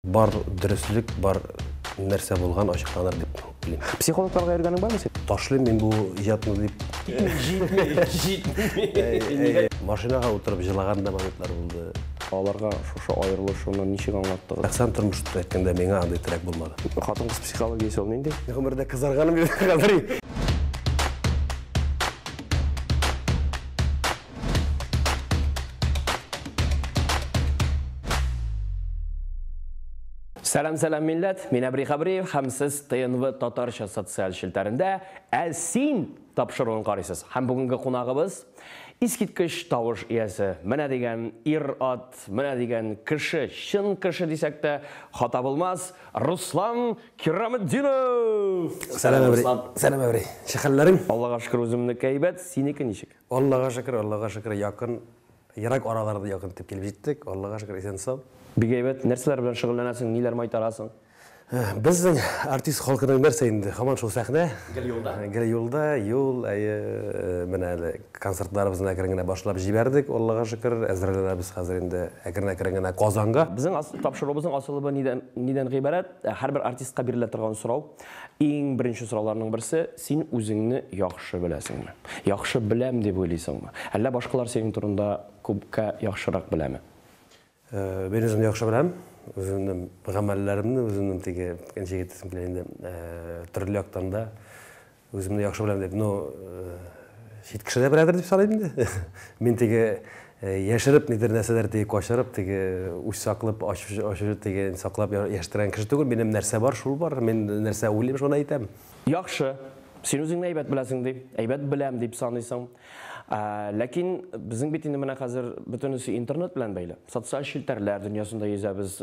Бар дөреслек, бар нәрсә булган ачыкланыр дип уйлыйм. Психологларга йөргәнең бармы син? Ташлыйм мин бу иҗатны дип. Җитми, җитми. Машинага утырып җылаган да моментлар булды. Аларга шушы аерылышуны ничек аңлаттыгыз? Шәхсән тормышта әйткәндә, миңа андый терәк булмады. Хатын-кыз психологиясе ул нинди? Гомердә кызарганым юк хәзер. Сәлам, сәлам, милләт! Мин Әбри Хәбриев һәм сез ТНВ татарча социаль челтәрендә Ә син тапшыруын карыйсыз. Һәм бүгенге кунагыбыз искиткеч тавыш иясе, менә дигән ир-ат, менә дигән кеше, чын кеше дисәк тә хата булмас, Руслан Кираметдинов! Сәлам, Әбри. Сәлам, Әбри. Ничек хәлләрең? Аллага шөкер, үземнеке әйбәт, синеке ничек? Аллага шөкер, Аллага шөкер, якын, ерак араларда якын итеп килеп җиттек. Аллага шөкер, исән-сау. Бик әйбәт. Нәрсәләр белән шөгыльләнәсең, ниләр майтарасың? Безнең артист халкының нәрсә инде, һаман шул сәхнә. Гел юлда. Гел юлда, юл, әйе, менә әле концертларыбызны әкрен генә башлап җибәрдек, Аллага шөкер, әзерләнәбез хәзер инде әкрен-әкрен генә Казанга. Безнең тапшыруыбызның асылы нидән, нидән гыйбарәт? Һәрбер артистка бирелә торган сорау. Иң беренче сорауларның берсе, син үзеңне яхшы беләсеңме? Яхшы беләм дип уйлыйсыңмы? Әллә башкалар синең турында күпкә яхшырак беләме? Мин үземне яхшы беләм. Үземнең гамәлләремне, үземнең теге, ничек әйтәсем килә инде, төрле яктан да үземне яхшы беләм дип, ну, чит кеше дә беләдер дип саныйм инде. Мин теге яшереп, нидер нәрсәләр теге качырып, теге үч саклап, ачу теге саклап яшерткән кеше түгел. Минем нәрсә бар, шул бар. Мин нәрсә уйлыйм, шуны әйтәм. Яхшы. Син үзеңне әйбәт беләсең дип, әйбәт беләм дип саныйсың. Ләкин безнең бит инде менә хәзер бөтенесе интернет белән бәйле. Социаль челтәрләр дөньясында йөзәбез,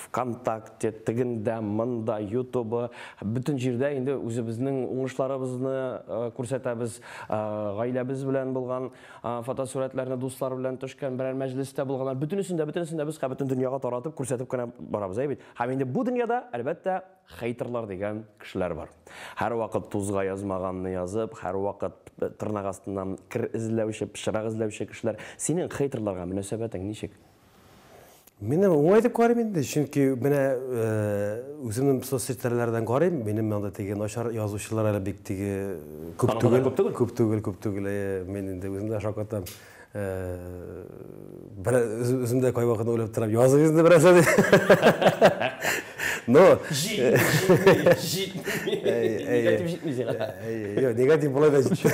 ВКонтакте, тегендә, монда, Ютубы, бөтен җирдә инде үзебезнең уңышларыбызны күрсәтәбез, гаиләбез белән булган фотосурәтләрне, дуслар белән төшкән берәр мәҗлестә булганнар, бөтенесен дә, бөтенесен дә без бөтен дөньяга таратып, күрсәтеп кенә барабыз, әйе бит. Һәм инде бу дөньяда, әлбәттә, хейтерлар дигән кешеләр бар. Һәрвакыт тузга язмаганны язып, һәрвакыт тырнак астыннан кер эзләүче, пычрак эзләүче кешеләр. Синең хейтерларга мөнәсәбәтең ничек? Мин уңай дип карыйм инде, чөнки менә үземнең соцсетьләрдән карыйм, минем анда теге начар язучылар әле бик теге күп түгел. Күп түгел? Күп түгел, күп түгел. Мин инде үзем дә шаккатам. Бер үзем дә кайвакыт уйлап торам, языгыз инде бераз әле. Но җитми, җитми. Негатив җитми сиңа. Юк, негатив болай да җитми.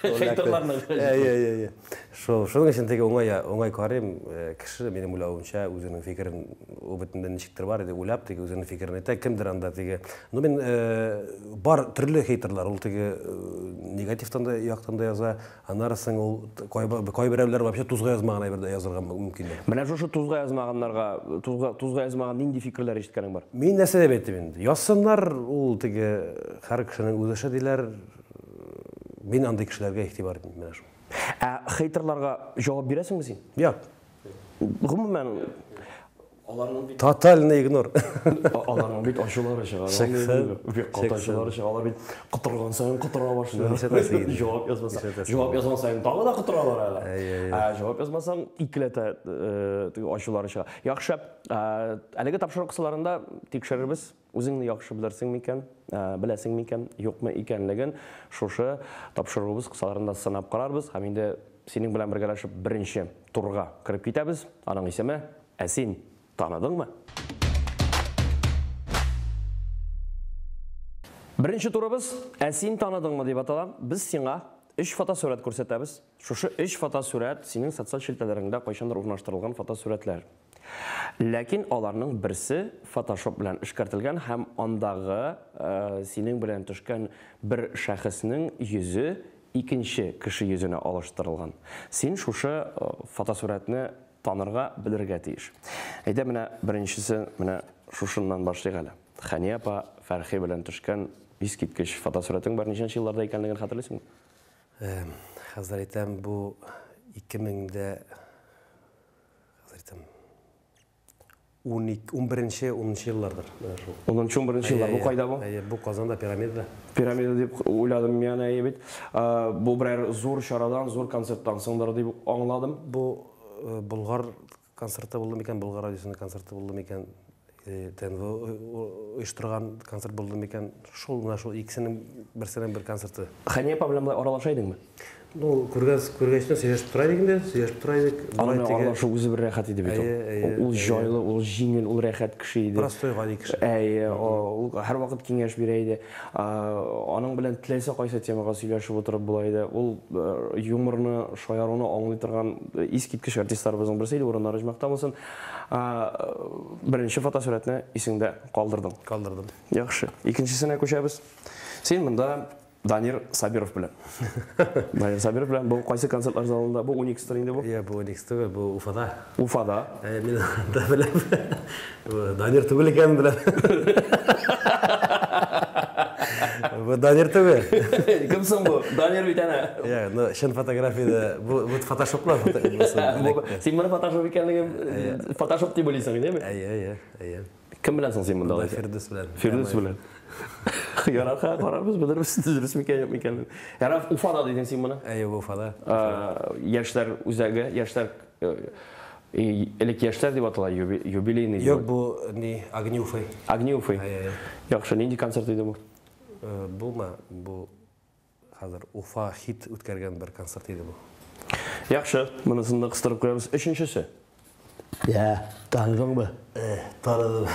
Хейтерларның. Әйе, әйе, әйе. Шул, шуның өчен теге уңай, уңай карыйм. Кеше, минем уйлавымча, үзенең фикерен ул бит инде ничектер бар иде, уйлап теге үзенең фикерен әйтә, кемдер анда теге. Ну мин бар төрле хейтерлар, ул теге негативтан да яктан да яза. Аннары соң ул кайберәүләр вообще тузга язмаган әйбер дә язырга мөмкин. Менә шушы тузга язмаганнарга, тузга, тузга язмаган нинди фикерләр ишеткәнең бар? Мин нәрсә дип әйтим инде? Язсыннар, ул теге һәр кешенең үз эше диләр. Мин андый кешеләргә игътибар итмим менә шул. Ә хейтерларга җавап бирәсеңме син? Юк. Гомумән, аларның бит тотальный игнор. Аларның бит ачулары чыга. Чыксын. Бик каты ачулары чыга. Алар бит котырган саен котыра башлый. Җавап язмаса, җавап язган саен тагы да котыралар әле. Ә җавап язмасаң, икеләтә ачулары чыга. Яхшы. Әлеге тапшыру кысаларында тикшерербез. Үзеңне яхшы белерсең микән, беләсең микән, юкмы икәнлеген шушы тапшыруыбыз кысаларында сынап карарбыз. Һәм инде синең белән бергәләшеп беренче турга кереп китәбез. Аның исеме Ә син таныдыңмы? Беренче турыбыз Ә син таныдыңмы дип атала. Без сиңа өч фотосурәт күрсәтәбез. Шушы өч фотосурәт синең социаль челтәрләреңдә кайчандыр урнаштырылган фотосурәтләр. Ләкин аларның берсе фотошоп белән эшкәртелгән һәм андагы синең белән төшкән бер шәхеснең йөзе икенче кеше йөзенә алыштырылган. Син шушы фотосурәтне танырга, белергә тиеш. Әйдә, менә беренчесе, менә шушыннан башлыйк әле. Хәния апа Фәрхи белән төшкән искиткеч фотосурәтең бар. Ничәнче елларда икәнлеген хәтерлисеңме? Хәзер әйтәм, бу 2000 дә хәзер әйтәм, 11-нче, 10-нчы еллардыр. 10-нчы, 11-нче еллар. Бу кайда бу? Әйе, бу Казанда, Пирамидада. Пирамида дип уйладым мин, әйе бит. Бу берәр зур чарадан, зур концерттан соңдыр дип аңладым. Бу Болгар концерты булды микән, Болгар радиосының концерты булды микән, ТНВ оештырган концерт булды микән, шул менә шул икесенең берсенең бер концерты. Хәния апа белән болай аралаша идеңме? Ну, күргәч, күргәчтән сөйләшеп тора идек инде, сөйләшеп тора идек. Аның белән аралашу үзе бер рәхәт иде бит ул. Ул җайлы, ул җиңел, ул рәхәт кеше иде. Простой, гади кеше. Әйе, ул һәрвакыт киңәш бирә иде. Аның белән теләсә кайсы темага сөйләшеп утырып була иде. Ул юморны, шаяруны аңлый торган искиткеч артистларыбызның берсе иде. Урыннары оҗмахта булсын. Беренче фотосурәтне исеңдә калдырдың. Калдырдым. Яхшы. Икенчесенә күчәбез. Син монда Данир Сабиров белән. Данир Сабиров белән бу кайсы концертлар залында? Бу Уникстыр инде бу? Иә, бу Уникс түгел, бу Уфада. Уфада. Ә, мин анда беләм. Бу Данир түгел икәнен беләм. Бу Данир түгел. Кем соң бу? Данир бит әнә. Иә, ну, чын фотографияда бу бу фотошоплар фото. Син моны фотошоп икәнлеген фотошоп дип уйлыйсың, әйеме? Әйе, әйе, әйе. Кем белән соң син монда? Фирдүс белән. Фирдүс белән. Ярар, карарбыз, белербез, дөрес микән, юк микән. Ярар, Уфада дидең син моны? Әйе, Уфада. Яшьләр үзәге, яшьләр элек яшьләр дип атала, юбилейный. Юк, бу ни, Огни Уфы. Огни Уфы. Яхшы, нинди концерт иде бу? Булма, бу хәзер Уфа хит үткәргән бер концерт иде бу. Яхшы, монысын да кыстырып куябыз. Өченчесе. Я, таныдыңмы? Таныдым.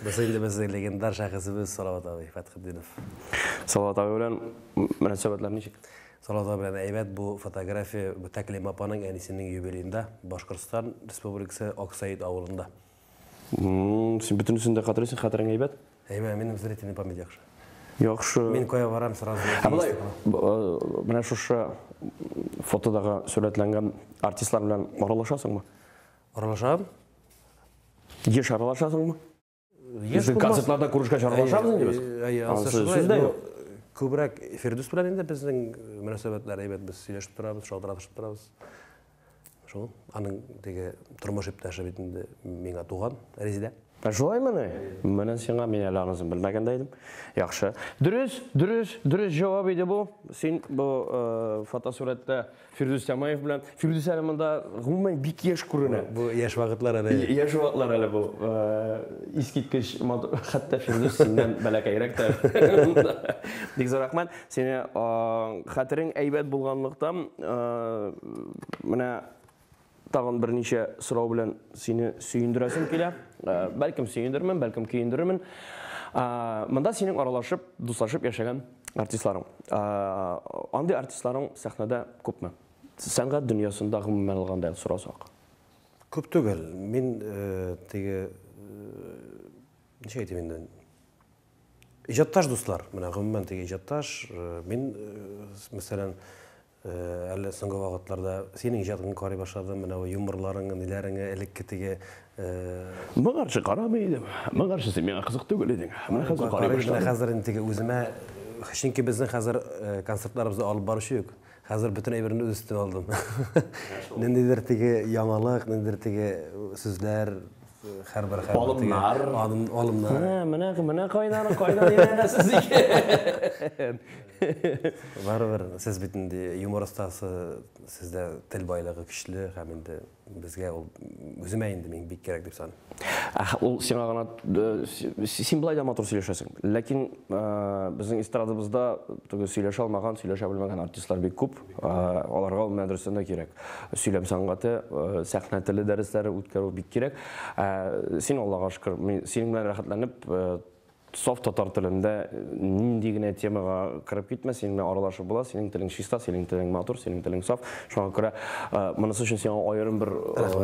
Без инде безнең легендар шәхесебез Салават абый Фәтхетдинов. Салават абый белән мөнәсәбәтләр ничек? Салават абый белән әйбәт. Бу фотография Тәклим апаның әнисенең юбилеенда Башкортстан Республикасы Аксаит авылында. Син бөтенесен дә хәтерлисең, хәтерең әйбәт? Әйбәт, минем зрительный память яхшы. Яхшы. Мин кая барам, сразу. Ә болай, менә шушы фотодагы сурәтләнгән артистлар белән аралашасыңмы? Аралашам. Еш аралашасыңмы? Еш концертларда күрешкәч аралашабыз инде без. Әйе, ансы сүз дә юк. Күбрәк Фирдүс белән инде безнең мөнәсәбәтләр әйбәт, без сөйләшеп торабыз, шалтыратышып торабыз. Шул, аның теге тормыш иптәше бит инде миңа туган, Резидә. Ә шулаймыни? Менә сиңа, мин әле анысын белмәгән дә идем. Яхшы. Дөрес, дөрес, дөрес җавап иде бу. Син бу фотосурәттә Фирдүс Тямаев белән. Фирдүс әле монда гомумән бик яшь күренә. Бу яшь вакытлар әле. Яшь вакытлар әле бу. Искиткеч матур. Хәтта Фирдүс синнән бәләкәйрәк тә. Бик зур рәхмәт. Сине хәтерең әйбәт булганлыктан, менә тагын берничә сорау белән сине сөендерәсем килә. Бәлкем сөендермен, бәлкем көендерермен. Монда синең аралашып, дуслашып яшәгән артистларың. Андый артистларың сәхнәдә күпме? Сәнгать дөньясында гомумән алганда сорасак. Күп түгел. Мин теге ничек әйтим инде? Иҗатташ дуслар. Менә гомумән теге иҗатташ. Мин, мәсәлән, әле соңгы вакытларда синең иҗатыңны карый башладым, менә бу юморларыңны, ниләреңне, элекке теге Моңарчы карамый идем. Моңарчы син миңа кызык түгел идең. Менә хәзер карый башладым. Менә хәзер инде теге үземә, чөнки безнең хәзер концертларыбызны алып баручы юк. Хәзер бөтен әйберне үз өстемә алдым. Ниндидер теге яңалык, ниндидер теге сүзләр, һәрбер алымнар, алымнар. Менә, менә кайдан, кайдан өйрәнәсез икән. Барыбер сез бит инде юмор остасы, сездә тел байлыгы көчле һәм инде безгә ул үземә инде мин бик кирәк дип саныйм. Ул сиңа гына, син былай да матур сөйләшәсең. Ләкин безнең эстрадабызда теге сөйләшә алмаган, сөйләшә белмәгән артистлар бик күп. Аларга ул дөрестән дә кирәк. Сөйләм сәнгате, сәхнә теле дәресләре үткәрү бик кирәк. Син Аллага шөкер, мин синең белән рәхәтләнеп саф татар телендә нинди генә темага кереп китмә, синең белән аралашып була, синең телең чиста, синең телең матур, синең телең саф. Шуңа күрә монысы өчен сиңа аерым бер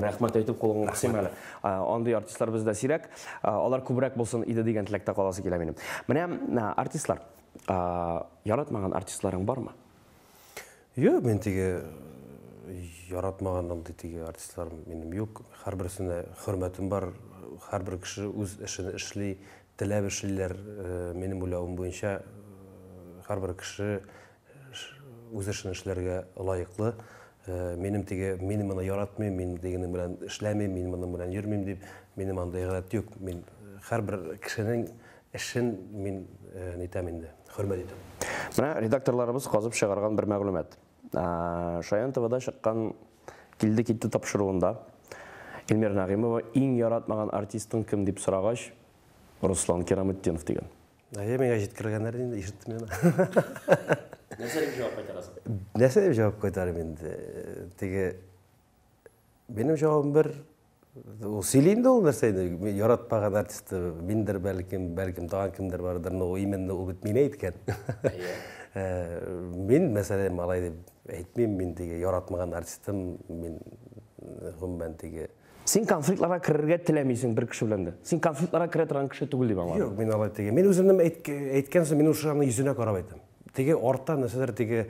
рәхмәт әйтеп кулыңны кысыйм әле. Андый артистлар бездә сирәк, алар күбрәк булсын иде дигән теләктә каласы килә минем. Менә артистлар, яратмаган артистларың бармы? Юк, мин теге яратмаган андый теге артистлар минем юк. Һәрберсенә хөрмәтем бар, һәрбер кеше үз эшен эшли, теләп эшлиләр. Минем уйлавым буенча һәрбер кеше үз эшен эшләргә лаеклы. Минем теге, мин моны яратмыйм, мин дигәнең белән эшләмим, мин моның белән йөрмим дип, минем андый гадәт юк. Мин һәрбер кешенең эшен мин нитәм инде, хөрмәт итәм. Менә редакторларыбыз казып чыгарган бер мәгълүмат. Шаян ТВда чыккан Килде китте тапшыруында Эльмира Нәгыймова иң яратмаган артистың кем дип сорагач, Руслан Кираметдинов дигән. Әйе, миңа җиткергәннәр инде, ишеттем мин. Нәрсә дип җавап кайтарасың? Нәрсә дип җавап кайтарым инде? Теге минем җавабым бер, ул сөйли инде ул нәрсә инде. Мин яратмаган артисты миндер бәлкем, бәлкем тагын кемдер бардыр, но именно ул бит мине әйткән. Мин, мәсәлән, алай дип әйтмим, мин теге яратмаган артистым, мин гомумән теге. Син конфликтларга керергә теләмисең бер кеше белән дә. Син конфликтларга керә торган кеше түгел дип аңладым. Юк, мин алай теге. Мин үземнең әйткән соң, мин уже аның йөзенә карап әйтәм. Теге арттан нәрсәләр теге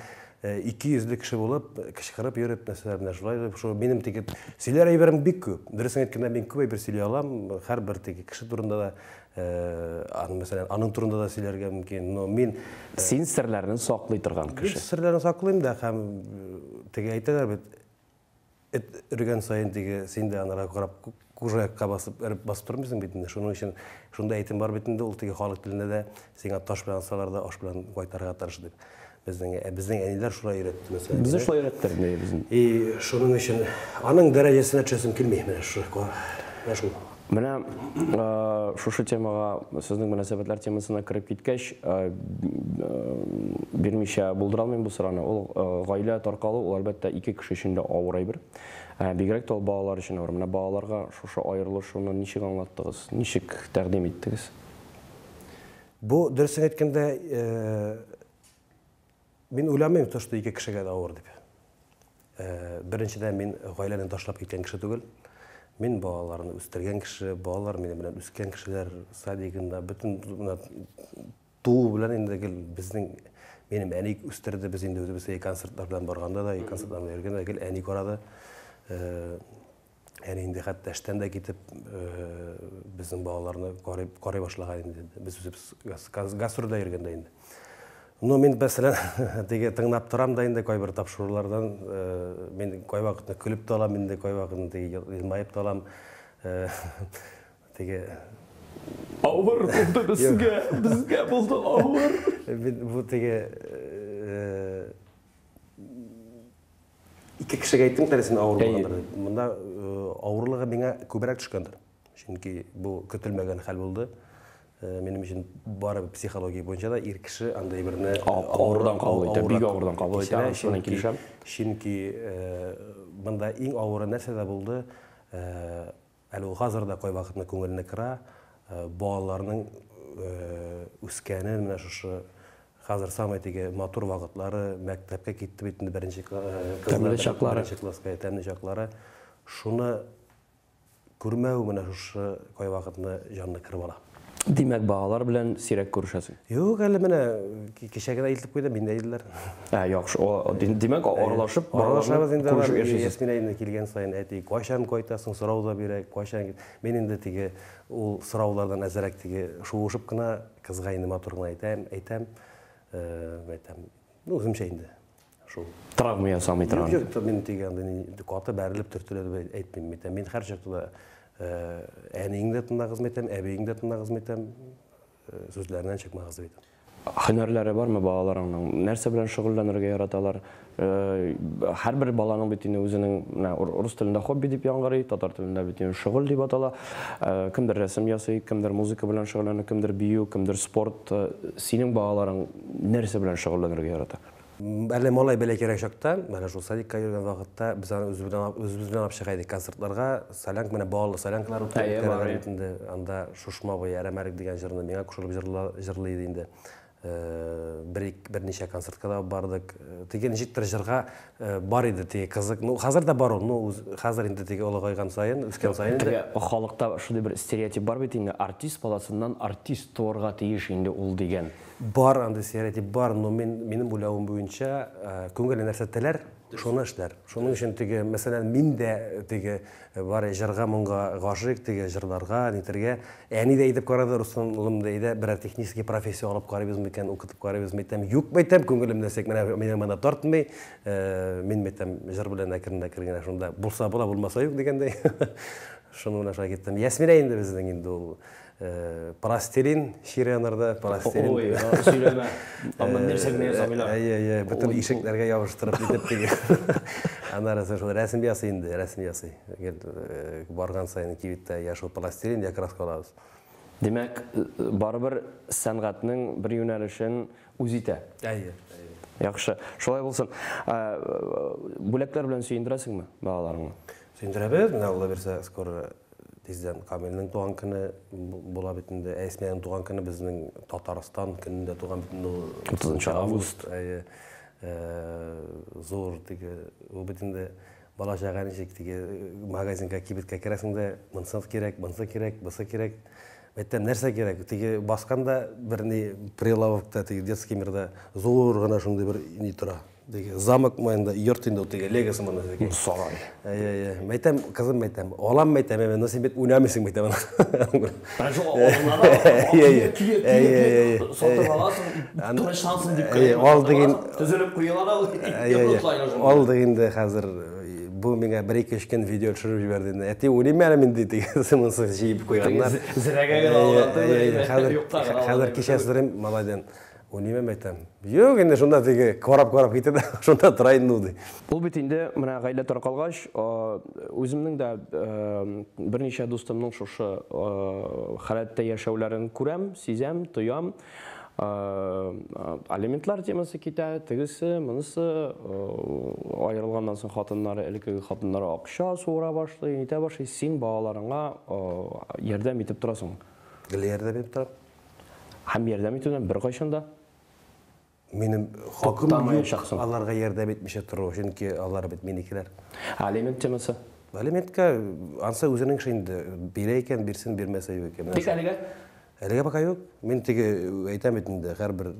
икейөзле кеше булып, кычкырып йөреп, нәрсәләр менә шулай дип, шул минем теге сөйләр әйберем бик күп. Дөресен әйткәндә, мин күп әйбер сөйли алам. Һәрбер теге кеше турында да, аның, мәсәлән, аның турында да сөйләргә мөмкин. Но мин Син серләрне саклый торган кеше. Мин серләрне саклыйм да һәм теге әйтәләр бит, эт өргән саен теге син дә анарга карап кужа якка басып, өреп басып тормыйсың бит инде. Шуның өчен шунда әйтем бар бит инде, ул теге халык телендә дә сиңа таш белән атсалар да аш белән кайтарырга тырыш дип. Безнең, безнең әниләр шулай өйрәтте мәсәлән. Безне шулай өйрәттеләр инде безнең. И шуның өчен аның дәрәҗәсенә төшәсем килми менә шул. Менә шул. Менә шушы темага, сезнең мөнәсәбәтләр темасына кереп киткәч, бирмичә булдыра алмыйм бу сорауны. Ул гаилә таркалу, ул әлбәттә ике кеше өчен дә авыр әйбер. Бигрәк тә ул балалар өчен авыр. Менә балаларга шушы аерылышуны ничек аңлаттыгыз, ничек тәкъдим иттегез? Бу, дөресен әйткәндә, мин уйламыйм, то, что ике кешегә дә авыр дип. Беренчедән, мин гаиләне ташлап киткән кеше түгел. Мин балаларны үстергән кеше, балалар минем белән үскән кешеләр, садигында, бөтен менә туу белән инде гел безнең, минем әни үстерде, без инде үзебез концертлар белән барганда да, концертлар белән йөргәндә гел әни карады. Әни инде хәтта эштән дә китеп, безнең балаларны карый башлаган инде. Без үзебез гастрольдә йөргәндә инде. Но мин, мәсәлән, теге тыңлап торам да инде кайбер тапшырулардан, мин кайвакытны көлеп тә алам инде, кайвакытны теге елмаеп та алам. Теге авыр булды безгә, безгә булды авыр. Мин бу теге ике кешегә әйттем, тәресен авыр булгандыр дип. Монда авырлыгы миңа күбрәк төшкәндер. Чөнки бу көтелмәгән хәл булды. Минем өчен бары психология буенча да ир кеше андый берне авырдан кабул итә, бик авырдан кабул итә, шуның килешәм. Чөнки монда иң авыры нәрсә дә булды, әле ул хәзер дә кайвакытны күңелне кыра, балаларның үскәнен, менә шушы хәзер самый теге матур вакытлары, мәктәпкә китте бит инде беренче кызлар, беренче класска, тәмле чаклары. Шуны күрмәү менә шушы кайвакытны җанны кырып ала. Димәк, балалар белән сирәк күрешәсең? Юк, әле менә кичә генә илтеп куйды, миндә иделәр. Ә, яхшы. Димәк, аралашып, аралашабыз инде. Күрешеп яшисез. Ясминә инде килгән саен әти, кайчан кайтасың, сорау да бирә, кайчан. Мин инде теге ул сораулардан әзрәк теге шуышып кына кызга инде матур гына әйтәм, әйтәм, әйтәм. Ну, үземчә инде. Шул. Травма ясамый торган. Юк, юк, мин теге андый каты бәрелеп төртелә дип әйтмим. Мин һәр чакта да әниең дә тыңлагыз мәйтәм, әбиең дә тыңлагыз мәйтәм, сүзләреннән чыкмагыз дип әйтәм. Һөнәрләре бармы балаларыңның? Нәрсә белән шөгыльләнергә яраталар? Һәрбер баланың бит инде үзенең, менә рус телендә хобби дип яңгырый, татар телендә бит инде шөгыль дип атала. Кемдер рәсем ясый, кемдер музыка белән шөгыльләнә, кемдер бию, кемдер спорт. Синең балаларың нәрсә белән шөгыльләнергә ярата? Әле малай бәләкәйрәк чакта, менә шул садикка йөргән вакытта без аны үзебез белән алып чыга идек концертларга. Солянка, менә балалы солянкалар үткәрәләр бит инде. Анда Шушма буе Әрәмәлек дигән җырны миңа кушылып җырлый иде инде. Берничә концертка да бардык. Теге ничектер җырга бар иде теге кызык. Ну, хәзер дә бар ул. Ну, хәзер инде теге олыгайган саен, үскән саен инде. Теге халыкта шундый бер стереотип бар бит инде, артист баласыннан артист туарга тиеш инде ул дигән. Бар андый стереотип бар, но минем уйлавым буенча, күңеле нәрсә теләр, шуны эшләр. Шуның өчен теге, мәсәлән, мин дә теге бары җырга моңга гашыйк, теге җырларга, нитергә. Әни дә әйтеп карады, Руслан улым да әйдә, берәр технический профессия алып карыйбыз микән, укытып карыйбыз микән? Юк, әйтәм, күңелем нәрсә, менә мине монда тартмый. Мин әйтәм, җыр белән әкрен-әкрен генә шунда булса була, булмаса юк дигәндәй. Шуны менә шулай киттем. Ясминә инде безнең инде ул пластилин ширәнердә, пластилин. Ой, сөйләмә. Анда нәрсә генә ясамыйлар. Әйе, әйе, бөтен ишекләргә ябыштырып итеп теге. Аннары соң шул рәсем ясый инде, рәсем ясый. Гел барган саен кибеттә я шул пластилин, я краска алабыз. Димәк, барыбер сәнгатьнең бер юнәлешен үз итә. Әйе. Яхшы. Шулай булсын. Бүләкләр белән сөендерәсеңме балаларыңны? Сөендерәбез. Менә Алла бирсә, скоро тиздән Камилнең туган көне була бит инде. Әсмиянең туган көне безнең Татарстан көнендә туган бит инде ул. 30 август. Әйе. Зур теге, ул бит инде бала чага ничек теге магазинга, кибеткә керәсең дә, монысы кирәк, монысы кирәк, бусы кирәк. Әйтәм, нәрсә кирәк? Теге басканда бер ни прилавокта, теге детский мирда зур гына шундый бер ни тора. Теге замок майында йорт инде ул теге лего сыман теге. Сарай. Әйе, әйе. Мәйтәм, кызым мәйтәм, алам мәйтәм, әмма но син бит уйнамыйсың мәйтәм. Менә шул алына да Әйе, әйе. Сатып аласың, тынычлансың дип Әйе, ал деген төзелеп куела да ул. Әйе, алдык инде хәзер бу миңа бер-ике өч көн видео төшереп җибәрде инде. Әти, уйлыйм әле мин ди, теге монысы җыеп куйганнар. Зрәгә генә алган түгел. Хәзер хәзер кичә сорыйм малайдан. Уйлыйм әйтәм. Юк, инде шунда теге карап-карап китә дә, шунда тора инде ул ди. Ул бит инде менә гаилә таркалгач, үземнең дә берничә дустымның шушы халәттә яшәүләрен күрәм, сизәм, тоям. Алиментлар темасы китә, тегесе, монысы, аерылганнан соң хатыннары, элеккеге хатыннары акча суыра башлый, нитә башлый. Син балаларыңа ярдәм итеп торасың. Гел ярдәм итеп торам. Һәм ярдәм итүдән беркайчан да Минем хакым юк аларга ярдәм итмичә тору, чөнки алар бит минекеләр. Алимент темасы? Алиментка ансы үзенең эше инде, бирә икән, бирсен, бирмәсә юк икән. Тик әлегә? Әлегә пока юк. Мин теге әйтәм бит инде, һәрбер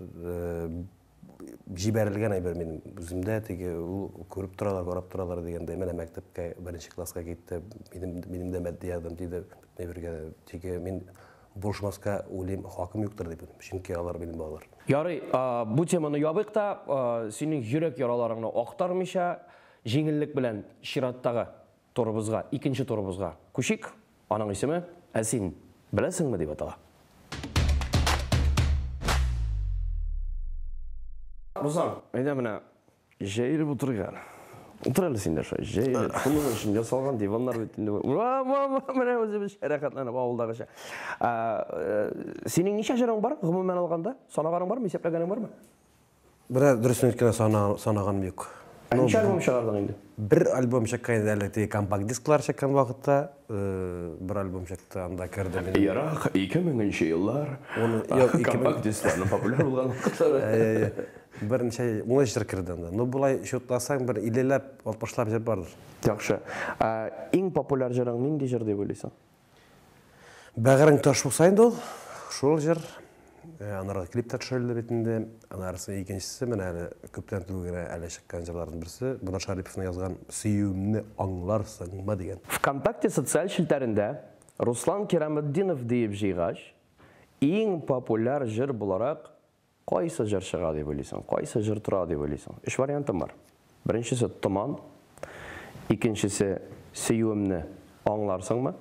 җибәрелгән әйбер минем үземдә, теге ул күреп торалар, карап торалар дигәндәй, менә мәктәпкә беренче класска китте, минем дә матди ярдәм тиде, бөтен әйбергә. Теге мин булышмаска уйлыйм, хакым юктыр дип, чөнки алар минем балалар. Ярый, бу теманы ябыйк та, синең йөрәк яраларыңны актармыйча, җиңеллек белән чираттагы турыбызга, икенче турыбызга күчик. Аның исеме Ә син беләсеңме дип атала. Руслан, әйдә менә җәелеп утырыйк әле. Утыр әле син дә шулай, җәелеп. Шуның өчен ясалган диваннар бит инде. Менә үзебезчә рәхәтләнеп авылдагыча. Синең ничә җырың бар, гомумән алганда? Санаганың бармы, исәпләгәнең бармы? Бераз дөресен әйткәндә санаганым юк. Ә ничә альбом чыгардың инде? Бер альбом чыккан иде әле, теге компакт-дисклар чыккан вакытта, бер альбом чыкты, анда керде минем. Ерак 2000 нче еллар. Компакт-дискларның популяр булган вакытлары. Әйе, берничә, 13 җыр керде анда. Ну, болай счетласаң, бер 50ләп, 60лап җыр бардыр. Яхшы. Иң популяр җырың нинди җыр дип уйлыйсың? Бәгырең таш булса инде ул, шул җыр. Анарга клип та төшерелде бит инде. Анарысы икенчесе менә әле күптән түгел генә әле чыккан җырларның берсе. Булат Шариповның язган Сөюемне аңларсыңмы дигән. ВКонтакте социаль челтәрендә Руслан Кираметдинов диеп җыйгач, иң популяр җыр буларак кайсы җыр чыга дип уйлыйсың? Кайсы җыр тора дип уйлыйсың? Өч вариантым бар. Беренчесе Томан, икенчесе Сөюемне аңларсыңмы?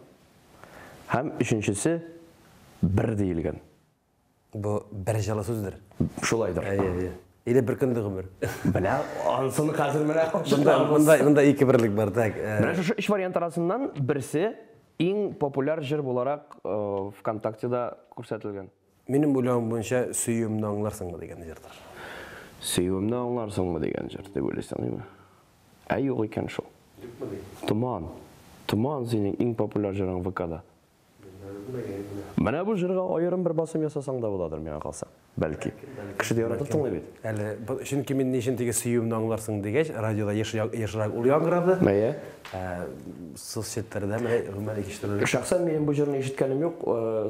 Һәм өченчесе Бер диелгән. Бу бер җылы сүздер. Шулайдыр. Әйе, әйе. Или бер көнлек гомер. Менә ансын хәзер менә Монда, монда, монда ике берлек бар, так. Менә шушы өч вариант арасыннан берсе иң популяр җыр буларак ВКонтактеда күрсәтелгән. Минем уйлавым буенча, Сөюемне аңларсыңмы дигән җырдыр. Сөюемне аңларсыңмы дигән җыр дип уйлыйсың, әйме? Ә юк икән шул. Юкмы ди? Томан. Томан синең иң популяр җырың ВКда. Менә бу җырга аерым бер басым ясасаң да буладыр, миңа калса. Бәлки. Кеше дә яратып тыңлый бит. Әле, чөнки мин ни өчен теге сөюемне аңларсың дигәч, радиода ешрак ул яңгырады. Әйе. Соцсетләрдә менә гомумән икенче төрле. Шәхсән минем бу җырны ишеткәнем юк.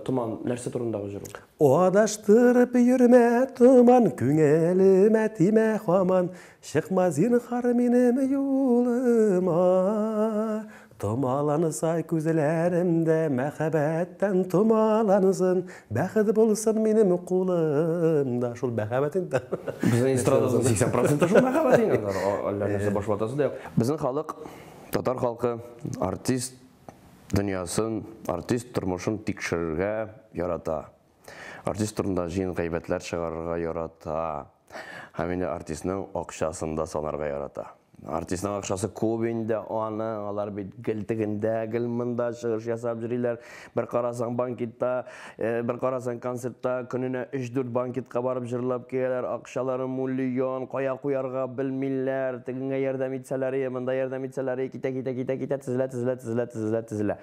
Томан нәрсә турындагы җыр ул? Адаштырып йөрмә, томан, күңелемә тимә һаман, чыкма зинһар минем юлыма. Томаланса күзләрем дә мәхәббәттән томалансын, бәхет булсын минем кулымда. Шул мәхәббәт инде. Безнең эстраданың 80% шул мәхәббәт инде. Әллә нәрсә баш ватасы да юк. Безнең халык, татар халкы артист дөньясын, артист тормышын тикшерергә ярата. Артист турында җыен гайбәтләр чыгарырга ярата. Һәм инде артистның акчасын да санарга ярата. Артистның акчасы күп инде аның, алар бит гел тегендә, гел монда чыгыш ясап йөриләр. Бер карасаң банкетта, бер карасаң концертта көненә 3-4 банкетка барып җырлап киләләр, акчалары миллион, кая куярга белмиләр, тегеңә ярдәм итсәләр, монда ярдәм итсәләр, китә, китә, китә, китә, тезелә, тезелә, тезелә, тезелә, тезелә.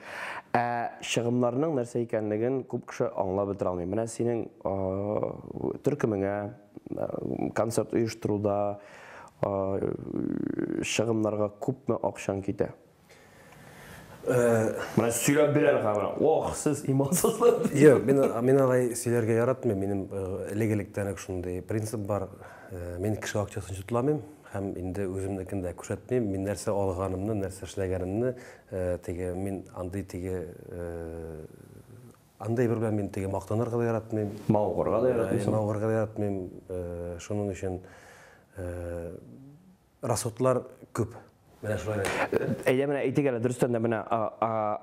Ә чыгымнарның нәрсә икәнлеген күп кеше аңлап бетерә алмый. Менә синең төркемеңә концерт оештыруда чыгымнарга күпме акчаң китә? Менә сөйләп бир әле хәзер. Ох, сез имансызлар. Юк, мин алай сөйләргә яратмыйм. Минем элек-электән үк шундый принцип бар. Мин кеше акчасын чутламыйм һәм инде үземнекен дә күрсәтмим. Мин нәрсә алганымны, нәрсә эшләгәнемне, теге мин андый теге андый бер белән мин теге мактанырга да яратмыйм. Мавыгырга да яратмыйсың. Мавыгырга да яратмыйм. Шуның өчен расходлар күп. Менә шулай. Әйдә, менә әйтик әле, дөрестән дә менә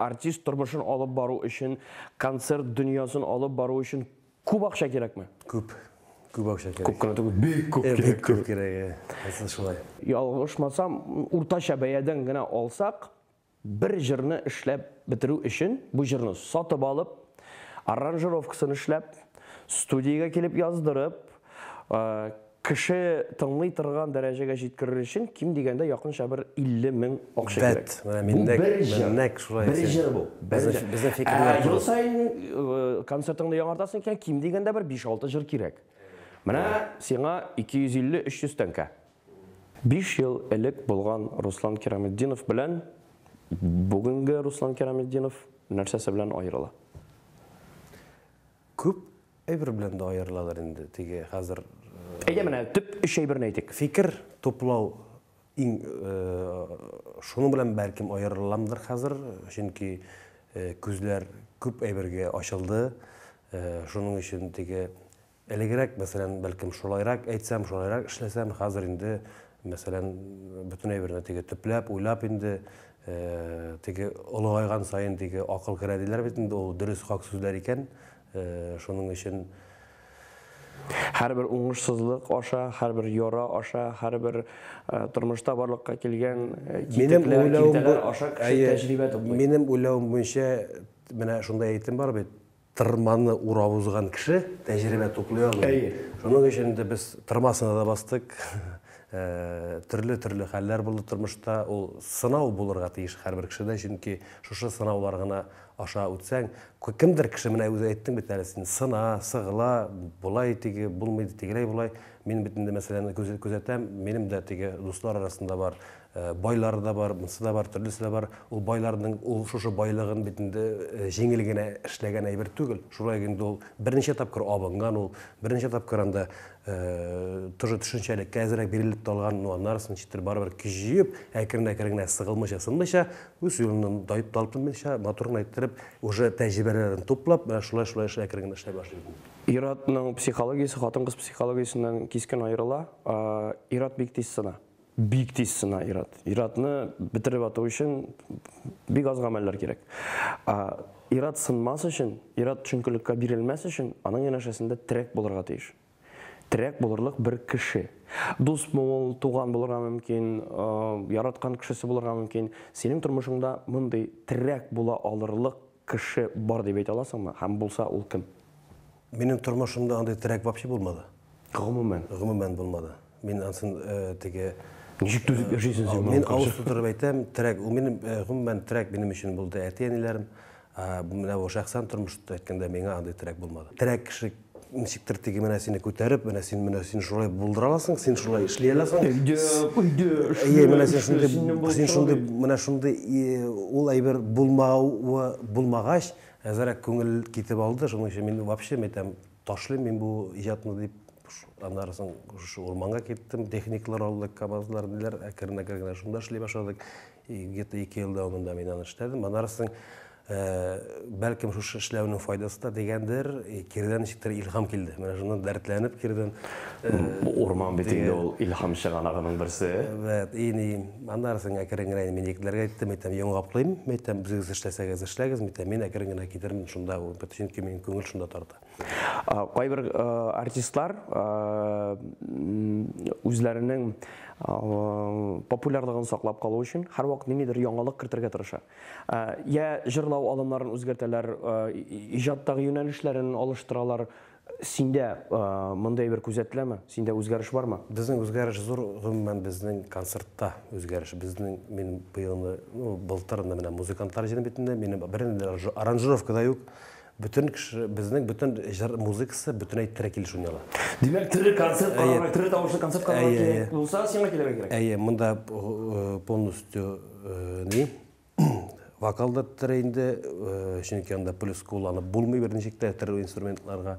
артист тормышын алып бару өчен, концерт дөньясын алып бару өчен күп акча кирәкме? Күп. Күп акча кирәк. Күп кенә түгел, бик күп кирәк. Бик күп кирәк. Әсә шулай. Ялгышмасам, уртача бәядән генә алсак, бер җырны эшләп бетерү өчен, бу җырны сатып алып, аранжировкасын эшләп, студиягә килеп яздырып, кеше тыңлый торган дәрәҗәгә җиткерер өчен ким дигәндә якынча бер 50 мең акча кирәк. Бу бер җыр. Бер җыр бу. Безнең фикерләр. Ел саен концертыңны яңартасың икән, ким дигәндә бер 5-6 җыр кирәк. Менә сиңа 250-300 тәңкә. 5 ел элек булган Руслан Кираметдинов белән бүгенге Руслан Кираметдинов нәрсәсе белән аерыла? Күп әйбер белән дә аерыладыр инде. Теге хәзер Әйдә, менә төп өч әйберне әйтик. Фикер туплау иң шуның белән бәлкем аерыламдыр хәзер, чөнки күзләр күп әйбергә ачылды. Шуның өчен теге элегрәк, мәсәлән, бәлкем шулайрак әйтсәм, шулайрак эшләсәм, хәзер инде, мәсәлән, бөтен әйберне теге төпләп, уйлап инде, теге олыгайган саен теге акыл керә диләр бит инде, ул дөрес хак сүзләр икән. Шуның өчен һәрбер уңышсызлык аша, һәрбер яра аша, һәрбер тормышта барлыкка килгән китекләр, киртәләр аша кеше тәҗрибә туплый. Минем уйлавым буенча, менә шундай әйтем бар бит, тырманы урап узган кеше тәҗрибә туплый алмый. Шуның өчен инде без тырмасына да бастык. Төрле-төрле хәлләр булды тормышта. Ул сынау булырга тиеш һәрбер кешедә, чөнки шушы сынаулар гына аша үтсәң, кемдер кеше, менә үзе әйттең бит әле син, сына, сыгыла, болай теге булмый, тегеләй болай. Мин бит инде мәсәлән күзәтәм, минем дә теге дуслар арасында бар, байлар да бар, монысы да бар, төрлесе дә бар. Ул байларның ул шушы байлыгын бит инде җиңел генә эшләгән әйбер түгел. Шулай инде ул берничә тапкыр абынган, ул берничә тапкыр анда тоже төшенчәлеккә әзрәк бирелеп талган, но аннары ничектер барыбер көч җыеп, әкрен-әкрен генә сыгылмыйча, сынмыйча, үз юлыннан таеп талпынмыйча, матур гына иттереп, уже тәҗрибәләрен туплап, менә шулай-шулай эш әкрен генә эшләй башлый. Ир-атның психологиясе хатын-кыз психологиясеннән кискен аерыла. Ир-ат бик тиз сына. Бик тиз сына ир-ат. Ир-атны бетереп ату өчен бик аз гамәлләр кирәк. Ир-ат сынмас өчен, ир-ат төшенкелеккә бирелмәс өчен аның янәшәсендә терәк булырга тиеш. Терәк булырлык бер кеше. Дус ул, туган булырга мөмкин, яраткан кешесе булырга мөмкин. Синең тормышыңда мондый терәк була алырлык кеше бар дип әйтә аласыңмы? Һәм булса ул кем? Минем тормышымда андый терәк вообще булмады. Гомумән? Гомумән булмады. Мин ансын теге Ничек түзеп яшисең син? Мин авыз тутырып әйтәм, терәк, ул минем гомумән терәк минем өчен булды әти-әниләрем. Менә бу шәхсән тормышта әйткәндә миңа андый терәк булмады. Терәк кеше ничектер теге менә сине күтәреп, менә син менә син шулай булдыра аласың, син шулай эшли аласың. Әйдә, әйдә, эшле. Менә син шундый, син шундый, менә шундый ул әйбер булмавы булмагач, әзрәк күңел китеп алды. Шуның өчен мин вообще әйтәм, ташлыйм мин бу иҗатны дип. Аннары соң шушы урманга киттем, техниклар алдык, КАМАЗлар, ниләр, әкрен-әкрен генә шунда эшли башладык. Где-то 2 ел дәвамында мин аны эшләдем. Аннары соң Бәлкем шушы эшләүнең файдасы да дигәндер, киредән ничектер илһам килде. Менә шуннан дәртләнеп киредән. Урман бит инде ул илһам чыганагының берсе. Вот, и ни, аннары соң әкрен генә мин егетләргә әйттем, әйтәм, йомгаклыйм, әйтәм, үзегез эшләсәгез эшләгез, әйтәм, мин әкрен генә китермен шунда, чөнки минем күңел шунда тарта. Кайбер артистлар үзләренең популярлыгын саклап калу өчен һәрвакыт ниндидер яңалык кертергә тырыша. Я җырлау алымнарын үзгәртәләр, иҗаттагы юнәлешләрен алыштыралар. Синдә мондый әйбер күзәтеләме? Синдә үзгәреш бармы? Безнең үзгәреш зур, гомумән, безнең концертта үзгәреш. Безнең, мин быелны, ну, былтыр менә музыкантлар җыйдым бит инде, минем бернинди аранжировка да юк. Бөтен кеше, безнең бөтен җыр музыкасы бөтенләй тере килеш уйнала. Димәк, тере концерт карарга, тере тавышлы концерт карарга кирәк булса, сиңа килергә кирәк. Әйе, монда полностью ни вокал да тере инде, чөнки анда плюс кулланып булмый берничек тә тере инструментларга.